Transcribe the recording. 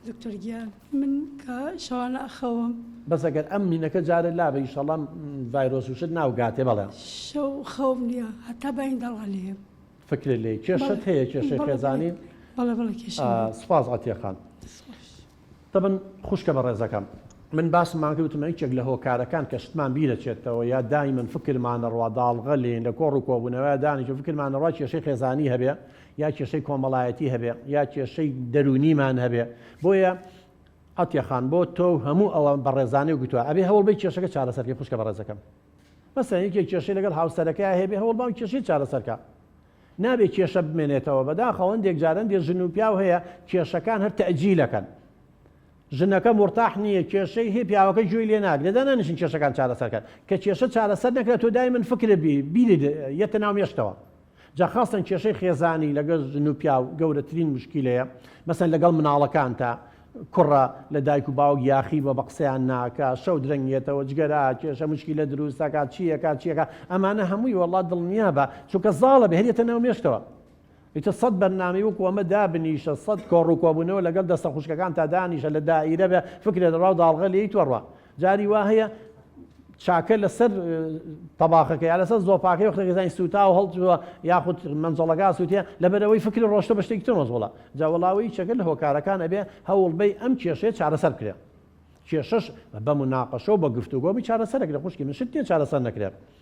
دکتۆر گیان من کە شەوانە ئەخەوم. بەس ئەگەر ئەم مینەکە جارێ لابەی ئیشەڵا ڤایرۆس و شت ناوگاتێ بەڵێ. شەو خەوم نیە هەتا بەین دەڵغە لێم. فکرت لێی کێشەت هەیە کێشەی خێزانی؟ بەڵێ بەڵێ کێشەم هەیە. سوپاس عەتیە خان. تەبەن خوشکە بەڕێزەکەم من باسممان کرد وتم یەکێک لە هۆکارەکان کە شتمان بیرەچێتەوە یا دایمەن فکرمان ئەڕوا داڵغە لێین لە کۆڕ و کۆبوونەوە دانیشین فکرمان ئەڕوا کێشەی خێزانی هەبێ یا کێشەی کۆمەڵایەتی هەبێ یا کێشەی دەروونیمان هەبێ بۆیە عەتیە خان بۆ تۆ و هەموو ئەوە بەڕێزانەی گوتوە ئەبێ هەوڵ بەی کێشەکە چارەسەر کەی خوشکە بەڕێزەکەم مەسەلەن یەکێک کێشەی لەگەڵ هاوسەرەکەیا هەیە بێ هەوڵ با ئەو کێشەی چارەسەر کا نابێ کێشە بمێنێتەوە بەداخەوە هەندێک جار هەندێک ژن و پیاو هەیە کێشەکان هەر تەئجیلەکەن ژنەکە مورتاح نییە کێشەی هەیە پیاوەکە گوێی لێ ناگرێ دانانیشن کێشەکان چارەسەر کەن کە کێشە چارەسەر نەکرا تۆ دایمەن فکرە بی بیری یەتە ناو مێشکتەوە جا خاستەن کێشەی خێزانی لەگەڵ ژن و پیاو گەورەترین موشکیلەیە مەسەن لەگەڵ مناڵەکانتا کوڕە لە دایک و باوک یاخی بوە بە قسەیان ناکا شەو درەنگ یەتەوە جگەرە ئەکێشە موشکیلە دروست ئەکا چی ئەکا چی ئەکا ئەمانە هەمووی وەڵا دڵنیابە چونکە زاڵە بێ هەر یەتە ناو مێشکتەوە ئیتر سەد بەرنامەی وەکو ئەمە دابنیشە سەد کۆڕ و کۆبوونەوە لەگەڵ دەستە خوشکەکانتا دانیشە لە دائیرە بە فکرێ دەڕوا و داڵغە لێی تۆڕوا جاری وا هەیە چاکە لەسەر تەباخەکە یا لەسەر زۆپاکەی وەختێک زانی سووتا و هەڵچووە یاخود مەنجەڵەکە سووتێ لەبەرەوەی فکری ڕۆشتە بە شتێکی تر مەشغوڵە جا وەڵاوەی چەکە لە هۆکارەکان ئەبێ هەوڵ بەی ئەم کێشەیە چارەسەر بکرێ کێشەش بە مناقەشە و بە گفتوگۆ بی چارەسەرەکرێ خوشکی من شت نییە چارەسەر نەکرێ.